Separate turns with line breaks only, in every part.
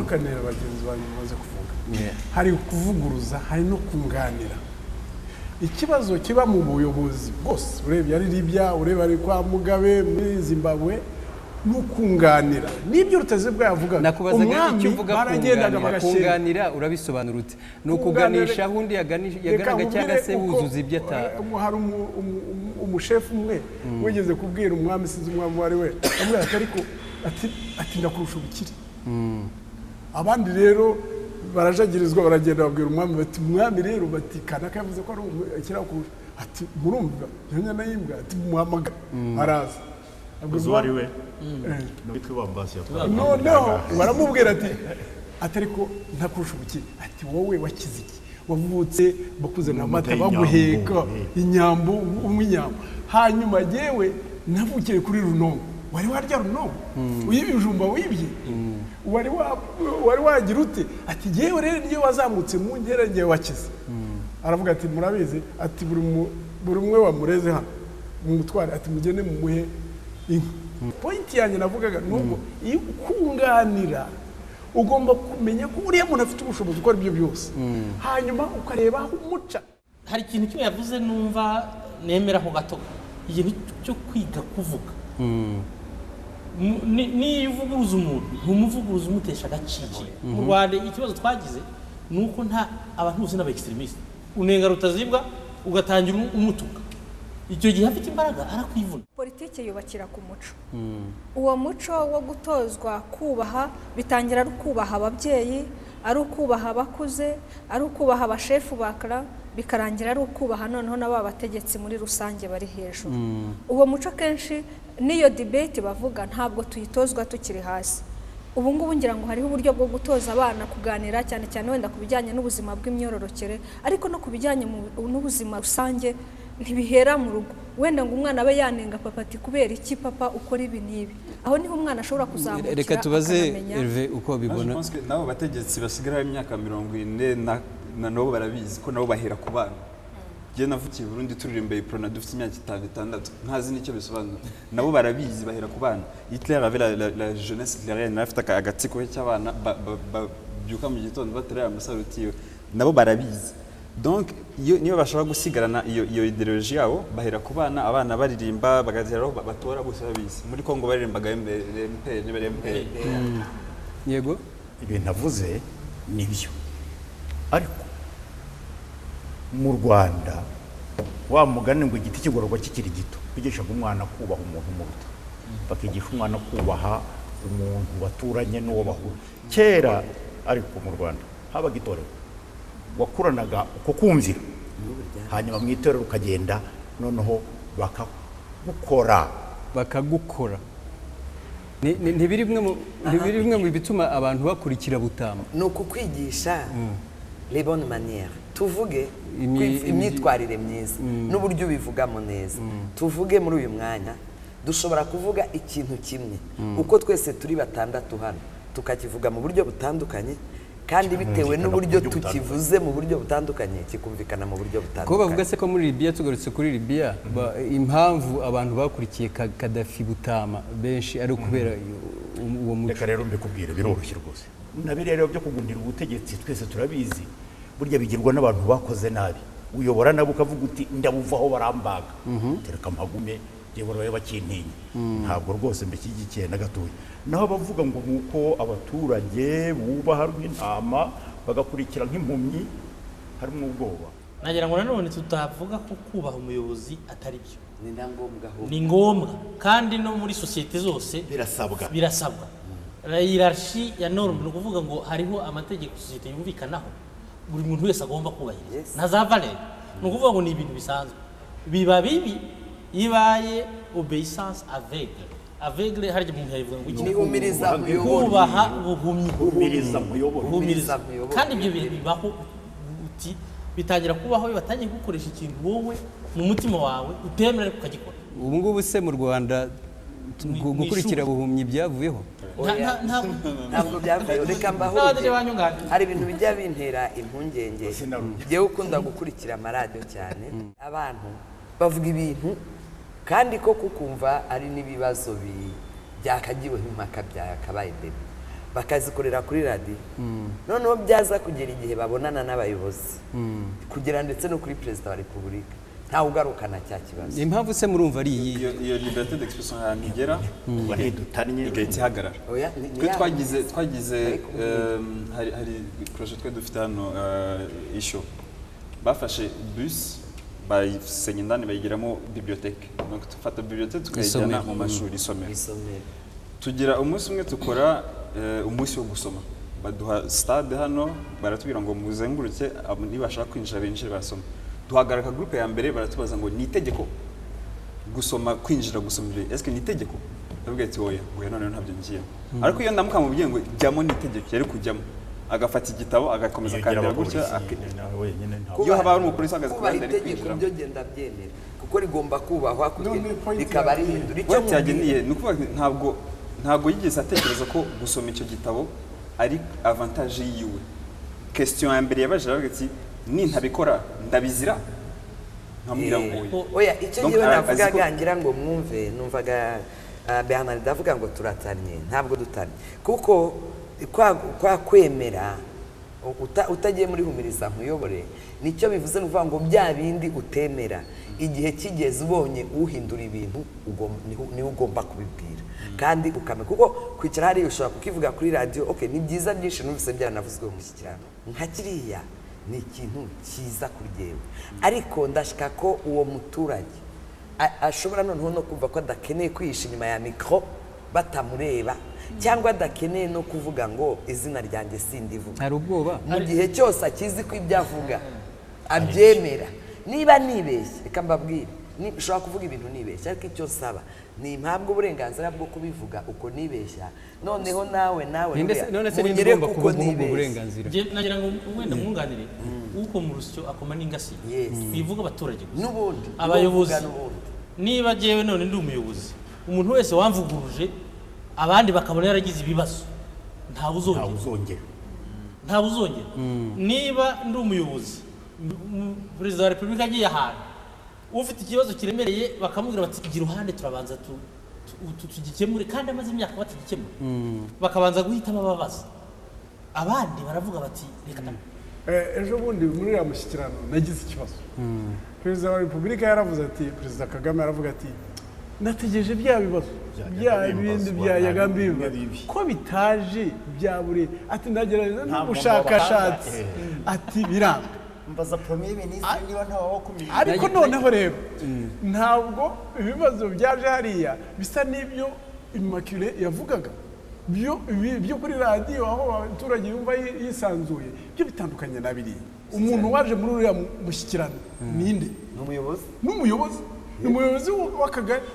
Ntandukanira bagenzi banjye bamaze kuvuga. Hari kuvuguruza, hari no kunganira. Ikibazo kiba mu buyobozi bwose, urebye ari Libya, ureba ari kwa Mugabe muri Zimbabwe, ni ukunganira. Nibyo Rutazibwa yavugaga.
Nakubazaga icyo
Umwami
uvuga
baragendaga
kunganira.
bagashyira.
Kunganira urabisobanura ute? Ni ukuganisha aho undi yaganaga cyangwa se wuzuza ibyo ata
Hari umushefu umwe wigeze kubwira umwami, sinzi umwami uwo ari we, amubwira ati ariko ati ndakurusha ubukire. Abandi rero barajagirizwa, baragenda babwira umwami bati umwami rero bati kanaka yavuze ko ari umukire akurusha. Ati murumva iyo nyana y'imbwa, ati muhamagara. Araza. Abwira
Uzi uwo ari we?
umwami.
Witwa Bambasi yatwaye.
Noneho baramubwira ati ariko ntakurusha ubukire. Ati wowe wakize iki? Wavutse bakuzanira amata,
Inyambo.
baguheka inyambo, unywa inyambo. Hanyuma jyewe navukiye kuri runonko. Wari warya runonko? Uyiba ibijumba wibye? Wari wagira ute? Ati jyewe rero niyo wazamutse mu nkera njyewe wakize. Aravuga ati murabizi, ati buri umwe wamureze hano mumutware, ati mugende mumuhe inka. Point yanjye navugaga nubwo iyo kunganira ugomba kumenya ko uriya muntu afite ubushobozi gukora ibyo byose, hanyuma ukareba aho umuca.
Hari ikintu kimwe yavuze numva nemeraho gato, ikintu cyo kwiga kuvuga. Niyo uvuguruza umuntu ntumuvuguruza umutesha agaciro. Mu Rwanda ikibazo twagize ni uko nta abantu bose n'aba extremiste. Unenga Rutazibwa ugatangira umutuka, icyo gihe afite imbaraga arakwivuna.
Politiki yubakira ku muco. Uwo muco wo gutozwa kubaha bitangira ari ukubaha ababyeyi, ari ukubaha abakuze, ari ukubaha abashefu ba clan, bikarangira ari ukubaha noneho n'aba bategetsi muri rusange bari hejuru. Uwo muco kenshi n'iyo debate bavuga ntabwo tuyitozwa tukiri hasi. Ubu ngubu ngira ngo hariho uburyo bwo gutoza abana kuganira, cyane cyane wenda ku bijyanye n'ubuzima bw'imyororokere, ariko no ku bijyanye n'ubuzima rusange ntibihera mu rugo. Wenda ngo umwana abe yanenga papa ati kubera iki papa ukora ibi n'ibi. Aho niho umwana ashobora kuzamukira
Reka tubaze
akanamenya.
Hervé uko bibona.
Je pense que nabo bategetsi basigara imyaka 40 na nabo barabizi ko nabo bahera ku bana. Njye navukiye i Burundi turirimba Iprona dufite imyaka 5 6 ntazi nicyo bisobanura. Nabo barabizi bahera ku bana. Hitler avait la jeunesse hitlérienne, afite agatsiko cy'abana babyuka mu gitondo baterera amasaruti yiwe. Nabo barabizi. Donc iyo niyo bashaka gusigarana iyo ideologie yabo bahera ku bana, abana baririmba bagateraho batora bose babizi. Muri Kongo baririmbaga MPR niba ari MPR.
Yego.
Ibintu avuze nibyo. Ariko mu Rwanda wa mugani ngo igiti kigororwa kikiri gito, bigishaga umwana kubaha umuntu muruta, bakigisha umwana kubaha umuntu baturanye n'uwo bahura. Kera ariko mu Rwanda habaga itorero, wakuranaga uko kumvira, hanyuma mu itorero ukagenda noneho bakagukora.
Bakagukora. Ntibiri bimwe mu bituma abantu bakurikira butama.
Ni ukukwigisha les bonnes manières. Tuvuge imyitwarire myiza n'uburyo ubivugamo neza. Tuvuge muri uyu mwanya dushobora kuvuga ikintu kimwe uko twese turi batandatu hano tukakivuga mu buryo butandukanye, kandi bitewe n'uburyo tukivuze mu buryo butandukanye kikumvikana mu buryo butandukanye.
Ko bavuga se ko muri Libya, tugarutse kuri Libya, impamvu abantu bakurikiye Gaddafi butama benshi ari ukubera uwo muco.
Reka rero mbikubwire biroroshye rwose. Na biriya rero byo kugundira ubutegetsi twese turabizi, burya bigirwa n'abantu bakoze nabi. Uyobora nabo ukavuga uti ndabuvaho barambaga, tereka mpagume yewe bakintinya. Ntabwo rwose mbishyigikiye na gatoya. Naho bavuga ngo nuko abaturage bubaha nk'intama bagakurikira nk'impumyi, harimo ubwoba.
Nagira ngo nanone tutavuga ko kubaha umuyobozi atari byo.
Ni ngombwa,
ni ngombwa kandi no muri societe zose
birasabwa.
Birasabwa. La hiérarchie ya norme ni ukuvuga ngo hariho amategeko societe yumvikanaho buri muntu wese agomba kubahiriza. Na za valeur ni ukuvuga ngo ni ibintu bisanzwe. Biba bibi ibaye obéissance aveugle. Aveugle harya umuntu yabivuga ngo iki?
Nihumiriza muyobore.
Kubaha ubuhumyi.
Humiriza muyobore.
Humiriza. Kandi ibyo bibaho uti bitangira kubaho bibatangiye gukoresha ikintu wowe mu mutima wawe utemera ariko ukagikora.
Ubu ngubu se mu Rwanda gukurikira buhumyi byavuyeho?
Ntabwo byavuyeho. Reka mbaho. Hari ibintu bijya bintera impungenge. Jewe ukunda gukurikira amaradiyo cyane, abantu bavuga ibintu kandi ko kukumva ari n'ibibazo byakagiweho impaka byakabaye mbere. Bakazikorera kuri radiyo. Noneho byaza kugera igihe babonana n'abayobozi, kugera ndetse no kuri perezida wa repubulika, ntawe ugarukana cya kibazo.
Impamvu se murumva ari iyi?
Iyo liberté d'expression ahantu igera
Ubwo ntidutannye.
igahita ihagarara.
Oya, ni
Twe
ya-
twagize
Ariko-
hari projet twe dufite hano, isho bafashe bus bayisenya indani bayigiramo bibliothèque, donc dufata bibliothèque tukayijyana
Isomero.
mu mashuri, isomero.
Isomero.
Tugira umunsi umwe tukora umunsi wo gusoma, baduha stade hano, baratubwira ngo muzenguruke, nibashaka kwinjira binjire basoma. Duhagarika groupe ya mbere, baratubaza ngo ni itegeko gusoma, kwinjira gusoma ibyo, est-ce que ni itegeko? Ndavuga ati oya, oya, noneho ntabyo ngiyemo. Ariko iyo ndamuka mubwiye ngo jyamo ni itegeko, yari kujyamo agafata igitabo agakomeza
Iyo ugira
akandira gutya.
abapolisi, nawe wenyine ntabwo.
Iyo haba hari umupolisi ahagaze ku
Kubaha
ruhande ari
itegeko
kwinjiramo.
byo genda byemera kuko rigomba kubahwa kugira
None point
rikaba
yagiye.
rihindura icyo
We
mubwira.
yageneye ni ukuvuga ngo ntabwo yigeze atekereza ko gusoma icyo gitabo ari avantage yiwe. Question ya mbere yabajije aravuga ati nintabikora ndabizira, nkamubwira ngo oya.
Oya, icyo
Donc,
ngewe
azi ko-
navugaga ngira ngo mwumve, numvaga Bernard avuga ngo turatanye, ntabwo dutanye, kuko kwa kwemera utagiye muri humiriza nkuyobore nicyo bivuze. Ni ukuvuga ngo bya bindi utemera, igihe kigeze ubonye uhindura ibintu, niwe ugomba kubibwira kandi ukamenya, kuko kwicara hariya ushobora kukivuga kuri radiyo, okay, ni byiza byinshi numvise byaranavuzwe mu mushyikirano nka kiriya, ni ikintu cyiza kuri jyewe, ariko ndashaka ko uwo muturage ashobora noneho no kumva ko adakeneye kwihisha inyuma ya mikoro batamureba, cyangwa adakeneye no kuvuga ngo izina ryanjye sindivuga.
Hari ubwoba.
Mu gihe cyose akizi ko ibyo avuga abyemera. Niba nibeshye, reka mbabwire, ushobora kuvuga ibintu nibeshya, ariko icyo nsaba ni impabwa uburenganzira bwo kubivuga uko nibeshya, noneho nawe
Ninde se-
nuriya,
none se ninde
mugere
ugomba
kuko
kuvuga ubwo
nibeshya.
burenganzira?
Njye nagira ngo wenda mwunganire, uko mu rusyo akoma n'ingasire.
Yes.
Bivuga abaturage gusa,
N'ubundi
abayobozi.
uvuga n'ubundi.
Niba jyewe none ndi umuyobozi, umuntu wese wamvuguruje abandi bakabona yaragize ibibazo, ntawe uzongera.
Ntawe uzongera.
Ntawe uzongera. Niba ndi umuyobozi, perezida wa repubulika agiye ahantu ufite ikibazo kiremereye, bakamubwira bati gira iruhande turabanza tugikemure, kandi amaze imyaka batagikemura, bakabanza guhitamo ababaza, abandi baravuga bati reka da.
Ejo bundi muri uriya mushyikirano nagize ikibazo. Perezida wa repubulika yaravuze ati, Perezida Kagame yaravuga ati nategereje bya bibazo
Byajyaga
bya bindi
bimbazwa,
byajyaga
ntabwo
mbiba
bibi.
ko bitaje bya buri, ati ndagerageza
Ntabwo
n'ubushakashatsi, ati biranga.
Mbaza premier ministre niba ntawabakumiriye.
Ariko noneho rero ntabwo ibibazo byaje hariya bisa n'ibyo Immaculée yavugaga byo kuri radiyo aho abaturage yumva yisanzuye, byo bitandukanye na biriya. Umuntu waje muri uriya mushyikirano ninde?
Ni umuyobozi.
N'umuyobozi, ni umuyobozi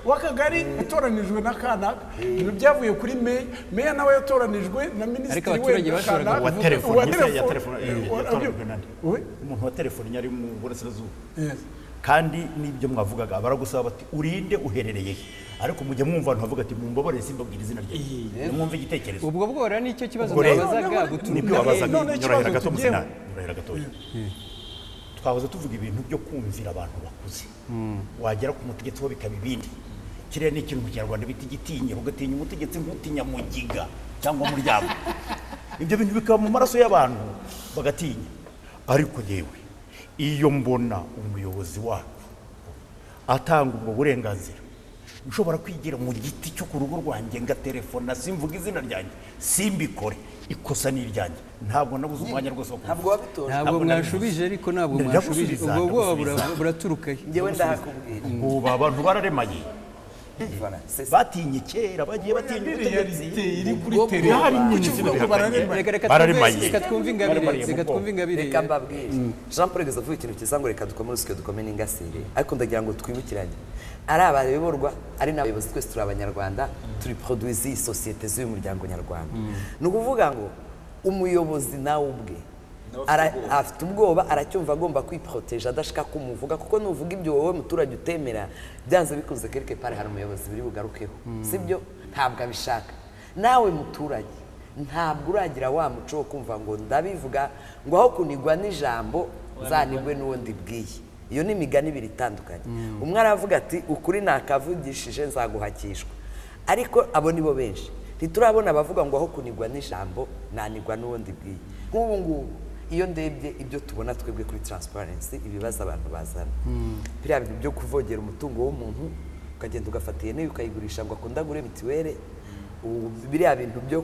w'akagari yatoranijwe na kanaka, ibintu byavuye kuri meya, meya nawe yatoranijwe na minisitiri
Ariko abaturage
wenda
bashoboraga
kanaka.
Uwa telefone,
Uwa
ya
telefone.
telefone, yatoranijwe nande?
We?
Umuntu wa telefone yari mu burasirazuba.
Yes.
Kandi n'ibyo mwavugaga baragusaba bati urinde uherereye he, ariko mujya mwumva abantu bavuga ati mumbabarire simbabwira izina rye, nimwumve igitekerezo.
Ubwo bwora nicyo kibazo
Ubwo rero,
nabazaga guturuka
nibyo wabazaga.
None
Nyorohera
ikibazo
gato
tugiyeho.
musinari, nyorohera gatoya. Twahoze tuvuga ibintu byo kumvira abantu bakuze, wagera ku mutegetsi wo bikaba ibindi. Kiriya ni ikintu mu kinyarwanda bita igitinyiro, ugatinya umutegetsi nk'utinya mugiga cyangwa muryamo. Ibyo bintu bikaba mu maraso y'abantu bagatinya. Ariko yewe iyo mbona umuyobozi wacu atanga ubwo burenganzira, nshobora kwigira mu giti cyo ku rugo rwanjye ngaterefona simvuga izina ryanjye, simbikore, ikosa ni iryanjye. Ntabwo nabuze umwanya rwose wo kubivuga.
Ntabwo wabitojwe.
Ntabwo
Ntabwo
mwashubije, ariko ntabwo mwashubije.
Ndagusubiza,
Ubwo bwoba
ndagusubiza.
buraturuka he?
Njyewe ndahakubwira.
Ubu abantu bararemaye.
Voilà, c'est ça.
Batinye kera, bagiye batinya ubutegetsi.
Realite iri kuri
Ubwo
tere
bwoba.
hari nyine ivuga ngo bararema.
Reka reka
Bararemaye.
twumve, reka twumve ingabire,
Bararemaye mu
reka
bwoko.
twumve ingabire.
Reka mbabwire, Jean Paul yigeze avuga ikintu cyiza ngo reka dukome urusyo dukome n'ingasire, ariko ndagira ngo twibukiranye, ari abayoborwa ari n'abayobozi, twese turi abanyarwanda, turi produits z'iyi sosiyete z'uyu muryango nyarwanda. Ni ukuvuga ngo umuyobozi nawe ubwe afite ubwoba, aracyumva agomba kwiproteje, adashaka kumuvuga, kuko nuvuga ibyo wowe muturage utemera, byanze bikunze quelque part hari umuyobozi biri bugarukeho, sibyo? Ntabwo abishaka. Nawe muturage ntabwo uragira wa muco wo kumva ngo ndabivuga, ngo aho kunigwa n'ijambo nzanigwe n'uwo ndibwiye. Iyo ni imigani ibiri itandukanye. Umwe aravuga ati ukuri nakavugishije nzaguhakishwa, ariko abo nibo benshi. Ntiturabona abavuga ngo aho kunigwa n'ijambo nanigwa n'ubundi bwiye. Nk'ubu ngubu iyo ndebye ibyo tubona twebwe kuri Transparency, ibibazo abantu bazana, biriya bintu byo kuvogera umutungo w'umuntu, ukagenda ugafata ihene ukayigurisha ngo akundagure mituweli, biriya bintu byo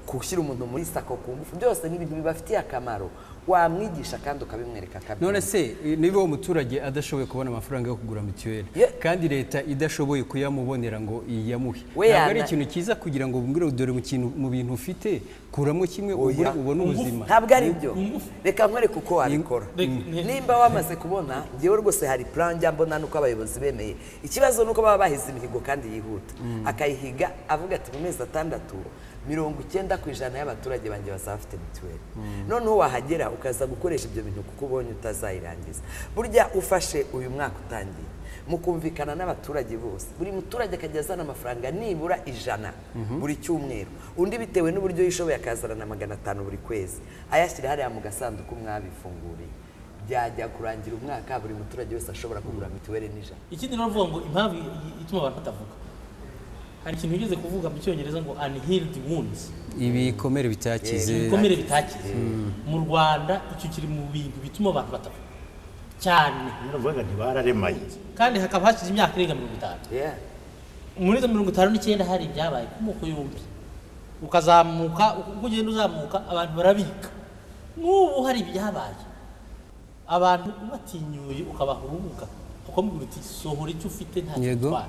gushyira umuntu muri SACCO ku ngufu, byose ni ibintu bibafitiye akamaro, wamwigisha kandi ukabimwereka akabyumva.
None se niba uwo muturage adashoboye kubona amafaranga yo kugura mituweli kandi leta idashoboye kuyamubonera ngo iyamuhe,
We
ntabwo ari
yana-
ikintu cyiza kugira ngo umbwire dore mu kintu, mu bintu ufite kuramo kimwe ugure
Oya.
ubone ubuzima?
Ntabwo ari byo. Reka nkwereke uko wabikora. Nimba wamaze kubona, ngewe rwose hari plan njya mbona nuko abayobozi bemeye. Ikibazo nuko baba bahize imihigo kandi yihuta, akayihiga avuga ati mu mezi 6 90% y'abaturage banjye bazaba bafite mituweli. Noneho wahagera ukaza gukoresha ibyo bintu kuko ubonye utazayirangiza. Burya ufashe uyu mwaka utangiye, mukumvikana n'abaturage bose, buri muturage akajya azana amafaranga nibura 100 buri cyumweru, undi bitewe n'uburyo yishoboye akazana na 500 buri kwezi, ayashyira hariya mu gasanduku mwabifunguriye, byajya kurangira umwaka buri muturage wese ashobora kugura mituweli n'ijana.
Ikindi navuga ngo impamvu ituma abantu batavuga, hari ikintu wigeze kuvuga mu Cyongereza ngo unhealed wounds,
ibikomere bitakize.
Ibikomere bitakize. Mu Rwanda icyo kiri mu bintu bituma abantu batavuga cyane.
Naravugaga ntibararemaye.
Kandi hakaba hashize imyaka irenga 50. Muri izo 59 hari ibyabaye ku moko yombi, ukazamuka uko ugenda uzamuka abantu barabika. N'ubu hari ibyabaye, abantu ubatinyuye ukabaha urubuga ukamubwira uti sohora icyo ufite nta
Yego.
gutwara,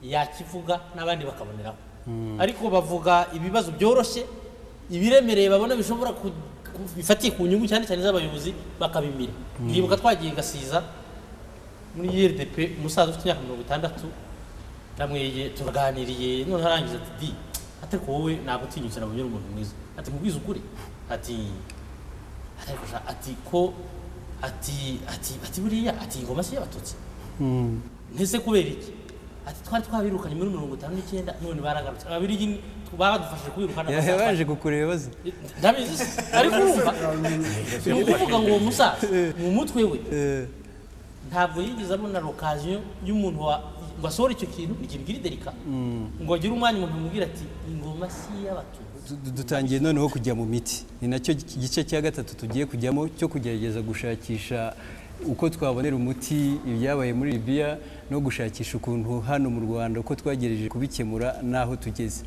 yakivuga n'abandi bakaboneraho. Ariko bavuga ibibazo byoroshye, ibiremereye babona bishobora bifatiye ku nyungu cyane cyane z'abayobozi bakabimira. Ndibuka twagiye Gasiza muri IRDP, umusaza ufite imyaka 60 ndamwegeye turaganiriye, none arangiza ati di atari ko wowe nagutinyutse nabonye uri umuntu mwiza, ati mubwize ukuri, ati ariko sha, ati ko ati ati ati buriya ati ingoma si y'Abatutsi. Ntese kubera iki? Ati twari twabirukanye muri 59 none baragarutse, Ababiligi badufashije kubirukana.
Yabaje kukureba ibibazo.
Ndabizi se, ariko urumva ni ukuvuga ngo uwo musaza mu mutwe we ntabwo yigeze abona l'occasion y'umuntu ngo asohore icyo kintu, ni ikintu kiri délicat, ngo agire umwanya umuntu amubwira ati ingoma si iy'Abatutsi.
Dutangiye noneho kujya mu miti, ni nacyo gice cya gatatu tugiye kujyamo cyo kugerageza gushakisha uko twabonera umuti ibyabaye muri Libya no gushakisha ukuntu hano mu Rwanda uko twagerageje kubikemura n'aho tugeze.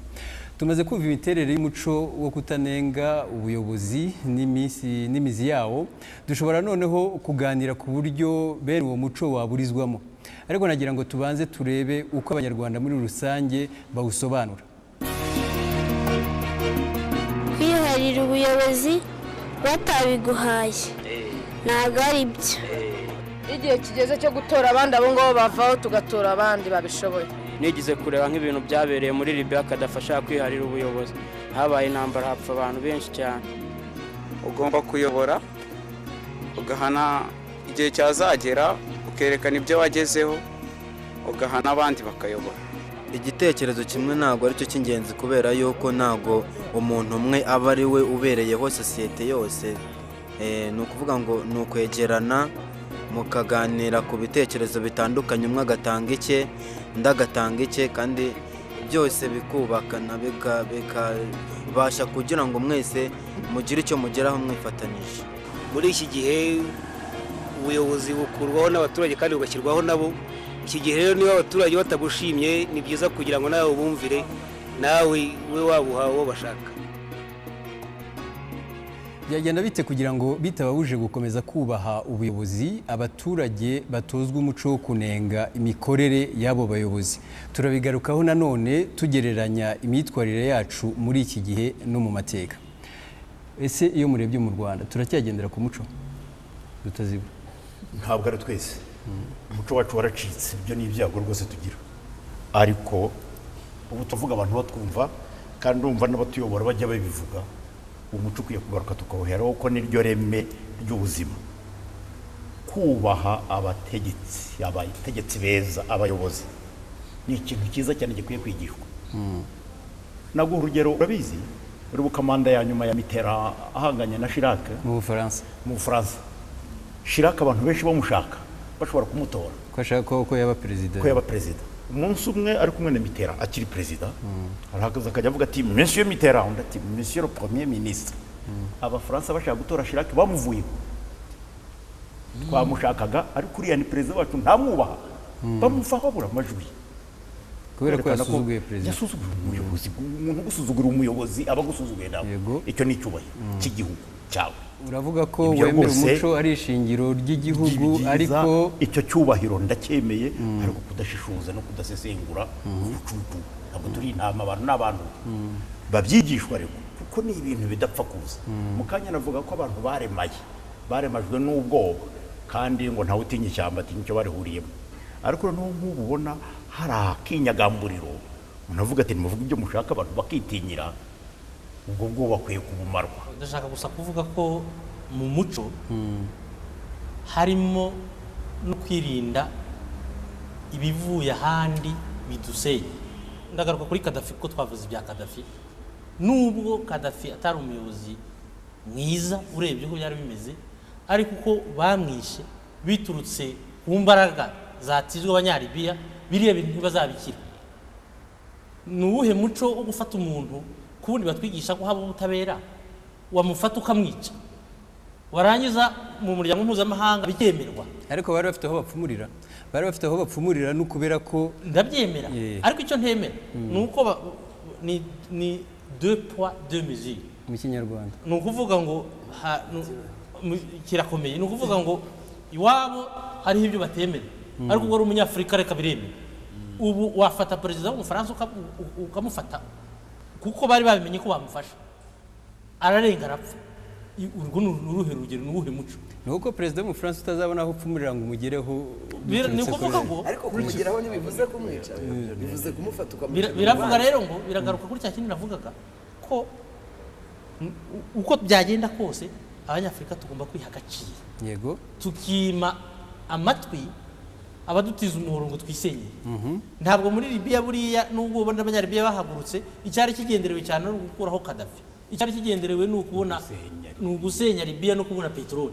Tumaze kumva imiterere y'umuco wo kutanenga ubuyobozi n'iminsi n'imizi yawo, dushobora noneho kuganira ku buryo bene uwo muco waburizwamo, ariko nagira ngo tubanze turebe uko Abanyarwanda muri rusange bawusobanura.
Kwiharira ubuyobozi batabiguhaye ntabwo ari byo.
Igihe kigeze cyo gutora abandi, abo ngabo bavaho tugatora abandi babishoboye.
Nigize kureba nk'ibintu byabereye muri Libya, kadafasha kwiharira ubuyobozi, habaye intambara, hapfa abantu benshi cyane.
Ugomba kuyobora, ugahana igihe cyazagera, ukerekana ibyo wagezeho, ugahana abandi bakayobora.
Igitekerezo kimwe ntabwo aricyo cy'ingenzi, kubera yuko ntabwo umuntu umwe aba ari we ubereyeho sosiyete yose. Ni ukuvuga ngo ni ukwegerana mukaganira ku bitekerezo bitandukanye, umwe agatanga icye, undi agatanga icye, kandi byose bikubakana, bikabasha kugira ngo mwese mugire icyo mugeraho mwifatanyije.
Muri iki gihe ubuyobozi bukurwaho n'abaturage kandi bugashyirwaho nabo. Iki gihe rero niba abaturage batagushimye, ni byiza kugira ngo nawe ubumvire, nawe ube wabuha uwo bashaka.
Byagenda bite kugira ngo bitababuje gukomeza kubaha ubuyobozi, abaturage batozwa umuco wo kunenga imikorere y'abo bayobozi? Turabigarukaho nanone tugereranya imyitwarire yacu muri iki gihe no mu mateka. Ese iyo murebye mu Rwanda turacyagendera ku muco rutaziba?
Ntabwo ari twese. Umuco wacu waracitse, ibyo ni ibyago rwose tugira, ariko ubu tuvuga abantu batwumva, kandi urumva n'abatuyobora bajya babivuga. Umuco ukwiye kugaruka tukawuheraho kuko niryo reme ry'ubuzima. Kubaha abategetsi, abategetsi beza, abayobozi, ni ikintu cyiza cyane gikwiye kwigishwa. Naguha urugero, urabizi, uribuka manda ya nyuma ya Mitterrand ahanganye na Chirac
mu Bufaransa?
Mu Bufaransa, Chirac abantu benshi bamushaka, bashobora kumutora
ko ashaka ko yaba perezida.
Ko yaba perezida. Umunsi umwe ari kumwe na Mitterrand akiri perezida, arahagaze akajya avuga ati Monsieur Mitterrand, undi ati Monsieur le Premier ministre. Abafaransa bashaka gutora Chirac bamuvuyeho, twamushakaga ariko uriya ni perezida wacu ntamwubaha, bamuvaho abura amajwi.
Kubera ko yasuzuguye perezida.
Yasuzuguye umuyobozi. Umuntu ugusuzugura umuyobozi aba agusuzuguye nawe. Icyo ni icyubahiro cy'igihugu cyawe.
Uravuga ko wemera umuco ari ishingiro ry'igihugu, ariko
icyo cyubahiro ndacyemeye, ariko kudashishoza no kudasesengura ubucucu. Ntabwo turi intama, abantu n'abantu babyigishwa, ariko kuko ni ibintu bidapfa kuza mu kanya. Navuga ko abantu baremaye, baremajwe n'ubwoba, kandi ngo ntawe utinya ishyamba atinya icyo barihuriyemo. Ariko noneho nk'ubu ubona hari akinyagamburiro, umuntu avuga ati nimuvuge ibyo mushaka, abantu bakitinyira. Ubwo bwoba bakwiye kubumarwa.
Ndashaka gusa kuvuga ko mu muco harimo no kwirinda ibivuye ahandi bidusenya. Ndagaruka kuri Kadafi, kuko twavuze ibya Kadafi. Nubwo Kadafi atari umuyobozi mwiza urebye uko byari bimeze, ariko uko bamwishe biturutse ku mbaraga zatijwe Abanyalibiya, biriya bintu ntibazabikira. Ni uwuhe muco wo gufata umuntu kubundi batwigisha ko haba ubutabera, wamufata ukamwica, warangiza mu muryango mpuzamahanga bikemerwa?
Ariko bari bafite aho bapfumurira, bari bafite aho bapfumurira, no kubera ko
ndabyemera, ariko icyo ntemera ni uko ni deux poids deux mesures
mu Kinyarwanda.
Ni ukuvuga ngo kirakomeye, ni ukuvuga ngo iwabo hariho ibyo batemera, ariko ubwo ari Umunyafurika reka biremera. Ubu wafata perezida w'Umufaransa ukamufata kuko bari babimenye ko bamufasha, ararenga arapfa. Urwo ni uruhe rugero, ni uwuhe muco?
Ni uko perezida w'Umufaransa utazabona aho upfumurira ngo umugereho.
Ni ukuvuga ngo
ariko kumugeraho ntibivuze kumwica, bivuze kumufata ukamwica.
Biravuga rero ngo biragaruka kuri cya kindi navugaga ko uko byagenda kose Abanyafurika tugomba kwiha agaciro.
Yego.
Tukima amatwi abadutiza umuhoro ngo twisenyere. Ntabwo muri Libya buriya nubwo ubona Abanyalibiya bahagurutse, icyari kigenderewe cyane ari ugukuraho Kadafi. Icyari kigenderewe ni ukubona, ni ugusenya Libya no kubona peteroli.